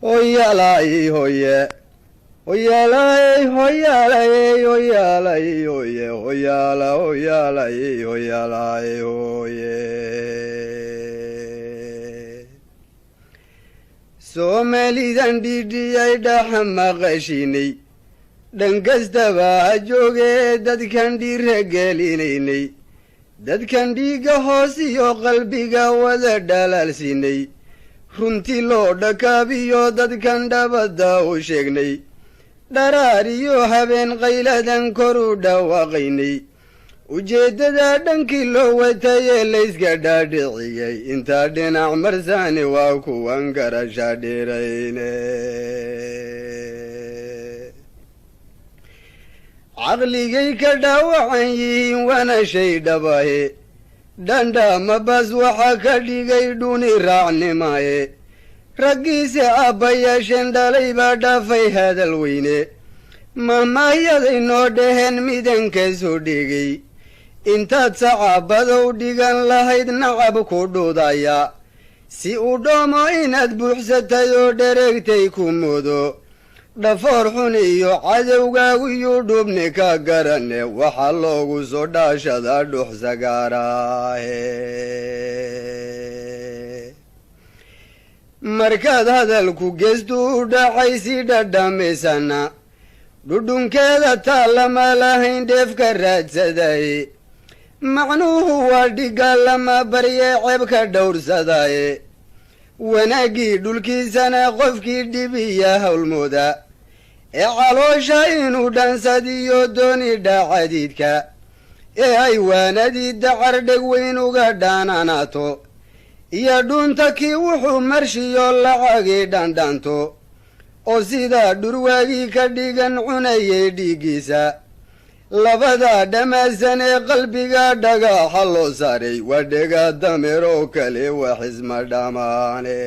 Hoyaalay hoye, hoyaalay hoyaalay hoyaalay hoye, hoyaala hoyaalay hoyaalay hoye. Soomaalidan dhidhiyay dhaxa maqashinay, dhan kastaba ha joogee, dadkan dhiira gelinaynay, dadkan dhiigga hoos iyo qalbiga wada dhalaalsinay, runtii loo dhakaabiyo dadkan dhabadda u sheegnay, dharaar iyo habeen qayladan kor u dhawaaqaynay, ujeeddada dhankii loo watayee layska dhaadhiciyey intaa dhinac marsaani waa kuwan garasha dhirayne. Caqligay ka dhaawacan yihiin waana shay dhabahe, dhandhaama bas waxaa ka dhigay dhuni raacnimaye. Raggiise aabbayaasheen dhalay baa dhaafay hadal weyne, mahmaahyaday noo dhaheen midanka soo dhigay: intaad sacaabadow dhigan lahayd nacab ku dhudaya, si uu dhoomo inaad buuxsatay oo dhereegtay ku moodo, dhafoor xun iyo cadowgaagu yuu dhubni ka garane, waxaa loogu soo dhaashadaa dhux sagaaraahe. Markaad hadalku geestu u dhacay si dhadhamisana, dhudhunkeeda taa lama lahayn dheefka raadsaday, macnuhu waa dhigga lama barye ceebka dhowrsadaye. Wanaaggii dhulkiisana qofkii dhibiya howlmooda ee caloosha inuu dhansadiyo dooni dhacadiidka ee ay waanadii dacar dheg weyn uga dhaananaato, iyo dhuunta kii wuxuu marshiyo lacagii dhandhanto oo sidaa dhurwaagii ka dhigan cunayay dhiiggiisa, labada dhamaasan ee qalbiga dhagaxa loo saaray waa dhega dameer oo kale, wax isma dhammaane.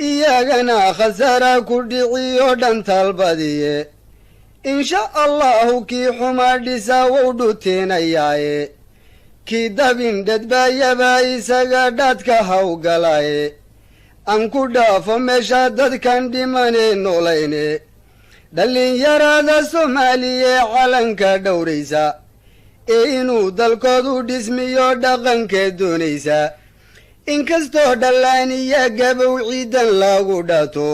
Iyagana khasaara ku dhiciyo dhantalbadiye, insha allahu kii xumaa dhisaa wou dhutinayaaye, kii dabin dhadbaayaba isaga dhaadka hawgalaye. Aan ku dhaafo meesha dadkan dhimanee noolayne, dhallinyarada Soomaaliya calanka dhowraysa ee inuu dalkoodu dhismiyo dhaqanka doonaysa, inkastoo dhallaaniya gabow ciidan lagu dhato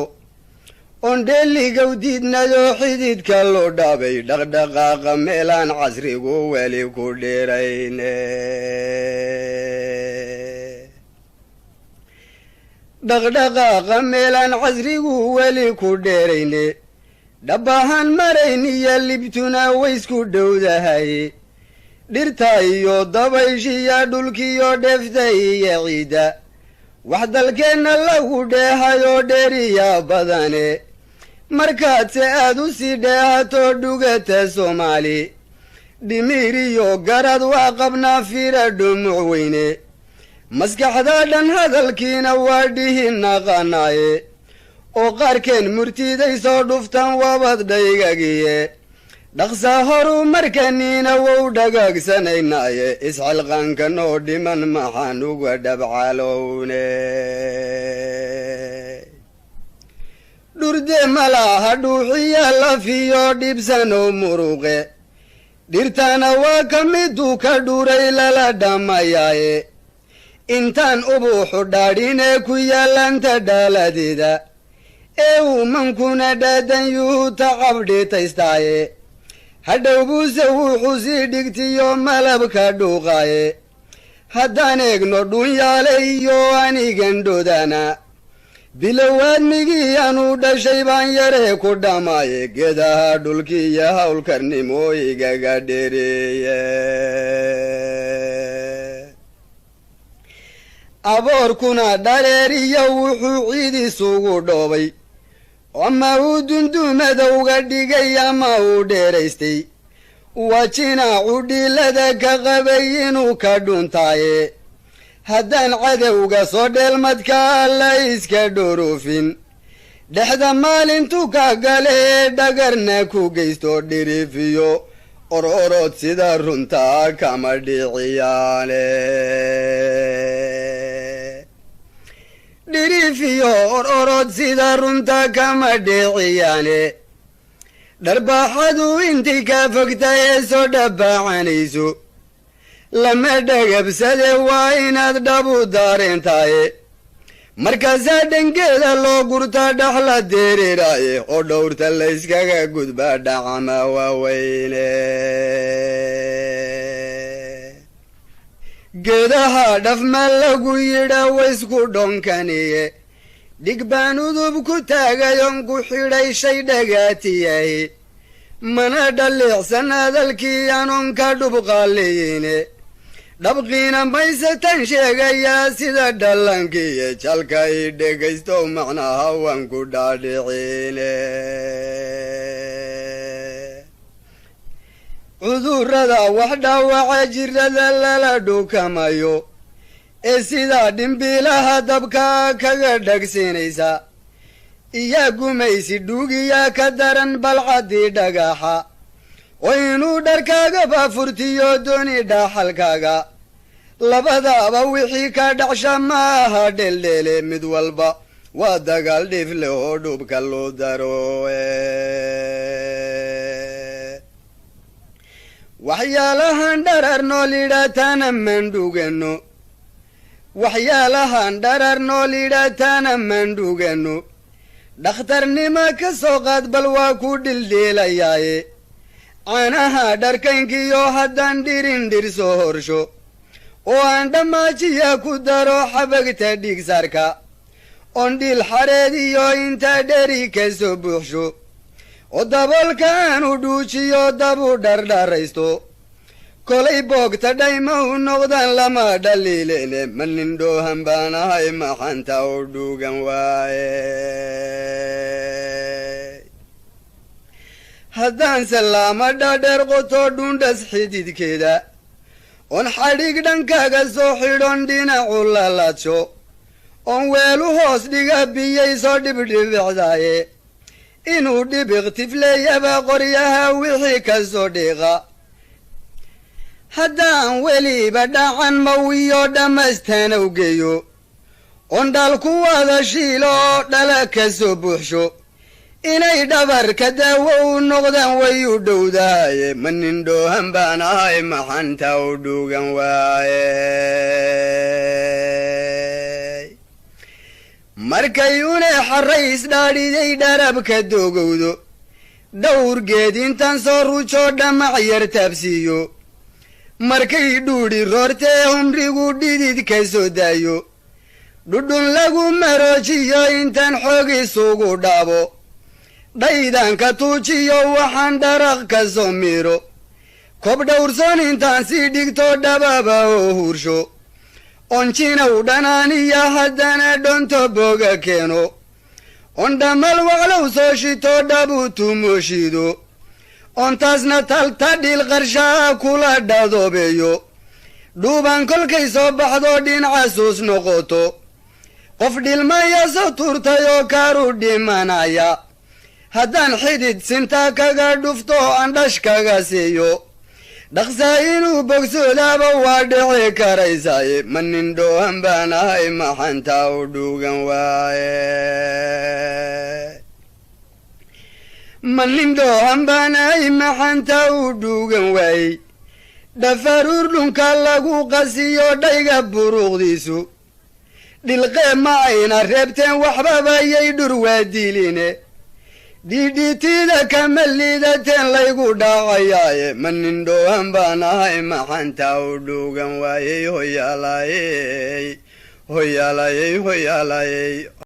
ondheeligow diidnayoo xididka loo dhaabay dhaqdhaqaaqa meelaan casrigu weli ku dhirayne, dhaqdhaqaaqa meelaan casrigu weli ku dheerayne, dhabbahaan marayniyo libtuna waysku dhowdahay, dhirta iyo dabayshiya dhulkiyo dheefta iyo ciidda wax dalkeenna lagu dheehayoo dheeriya badane. Markaadse aad u sii dheehato dhugata Soomaali, dhimiir iyo garad waa qabnaa fira dhumuc weyne, maskaxda dhan hadalkiina waa dhihi naqanaaye, oo qaarkeen murtiday soo dhuftaan waabad dhaygagiye, dhaqsa horu markaniina wow dhagaagsanaynaye, isxilqaanka noo dhiman maxaan uga dhabcalowne? Dhurde malaha dhuuxiya lafiyo dhibsano muruqe, dhirtana waa ka miduu ka dhuray lala dhammayaaye, intaan ubuuxu dhaadhinee ku yaalanta dhaaladeeda ee uumankuna dhaadan yuu tacabdhitaystaaye, hadhow buuse wuxuu sii dhigtiyo malabka dhuuqaaye. Haddaan eegno dhunyaale iyo anigan dhodana, bilowaadmigii anuu dhashay baan yaree ku dhammaaye, geedaha dhulkiiyo howlkarnimo igaga dhereeye. Aboorkuna dhareeriyo wuxuu ciid isugu dhoobay, ama uu dundumadowga dhigay ama uu dheeraystay, waa jinaacu dhiilada ka qabay inuu ka dhuntaaye. Haddaan cadowga soo dheelmadka la iska dhorofin, dhexda maalintu ka gale dhagarna ku geysto, dhirifiyo ororod sida runtaa kama dhiciyaane. Or orod sida runta kama dhiciyaane, dharbaaxadu intay kaa fogtay ee soo dhabaacanayso lama dhagabsade, waa inaad dhabu daareentaaye. Markaasaa dhangeeda loo gurtaa dhaxla dereeraaye, oo dhowrta layskaga gudbaa dhacama waaweyne. Geedaha dhafma lagu yidha waysku dhonkaniye, dhig baan udub ku taagayon ku xidhay shay dhagaatiyay, mana dhaliicsan hadalkii anon ka dhubqaaliyine. Dhabqiina maysatan sheegayaa sida dhalankiiyo jalka i dhegaysto, macnaha waan ku dhaadhicine. Cudurrada wax dhaawaca jirada lala dhukamayo ee sidaa dhimbiilaha dabka kaga dhagsinaysa, iyaa gumaysi dhuugiyaa ka daran balcaddii dhagaxa, oo inuu dharkaagaba furtiyo dooni dhaxalkaaga. Labadaaba wixii ka dhacsha maaha dheeldheele, mid walba waa dagaal dhifle oo dhubka loo daro. Waxyaalahan dharar nool yidhaataana mandhugano, waxyaalahan dharar nool yidhaataana mandhugano. Dhakhtarnimo ka soo qaad bal waa ku dhildhiilayaaye, caanaha dharkaynkiyo haddaan dhirin dhir soo horsho oo aan dhammaajiya ku daro xabagta dhiigsaarka, oon dhiil xareed iyo inta dheri ka soo buuxsho oo daboolka aanu dhuujiyo dabu dhardharaysto, kolay boogta dhayma u noqdaan lama dhaliilene. Ma nin dhoohan baan ahay maxanta u dhuugan waaye? Haddaan salaama dhadheer qoto dhuundhas xididkeeda, oon xadhig dhankaaga soo xidhon dhinacu lalaadsho, oon weelu hoos dhiga biyay soo dhibdhibicdaaye, inuu dhibiq tifleeyaba qoryaha wixii ka soo dhiiqa, haddaan weliba dhacan mawiyo dhammaystanow geeyo, oon dhal ku wada shiilo oo dhala ka soo buuxsho, inay dhabarka daawo u noqdaan way u dhowdaaye. Ma nin dhoohan baan ahay maxanta u dhuugan waaye? Markay une xarrays dhaadhiday dharabka doogowdo, dhowr geed intaan soo rujo dhamac yar taabsiiyo, markay dhuudhi roortee humrigu dhidid ka soo daayo, dhudhun lagu maroojiyo intaan xoog isugu dhaabo, dhaydanka tuujiyo waxaan dharaq ka soo miiro, kob dhowrsoon intaan sii dhigto dhababa oo huursho, oon jinaw dhanaaniya haddana dhonto boga keeno, oon dhammal waqlow soo shito dhabu tumooshiido, oon taasna talta dhiil qarshaa kula dhadoobeeyo, dhuuban kolkay soo baxdo dhinacasuus noqoto, qof dhilmaya soo tuurtay oo kaaru dhimanaya haddaan xidid sinta kaga dhufto andhash kaga siiyo, dhaqsaa inuu bogsoodaaba waa dhici karaysaaye. Ma nin dhoohan baan ahay maxanta u dhuugan waaye? Ma nin dhoohan baan ahay maxanta u dhuugan waayey? Dhafaruur dhunka lagu qasiyo dhayga buruuqdiisu dhilqee ma ayna reebteen, waxbaba yay dhur waa diline, dhidhitida kama liidateen laygu dhacayaaye. Ma nin dhoohan baan ahay maxanta u dhuugan waayey? Hoyaalayey hoyaalayey hoyaalayey.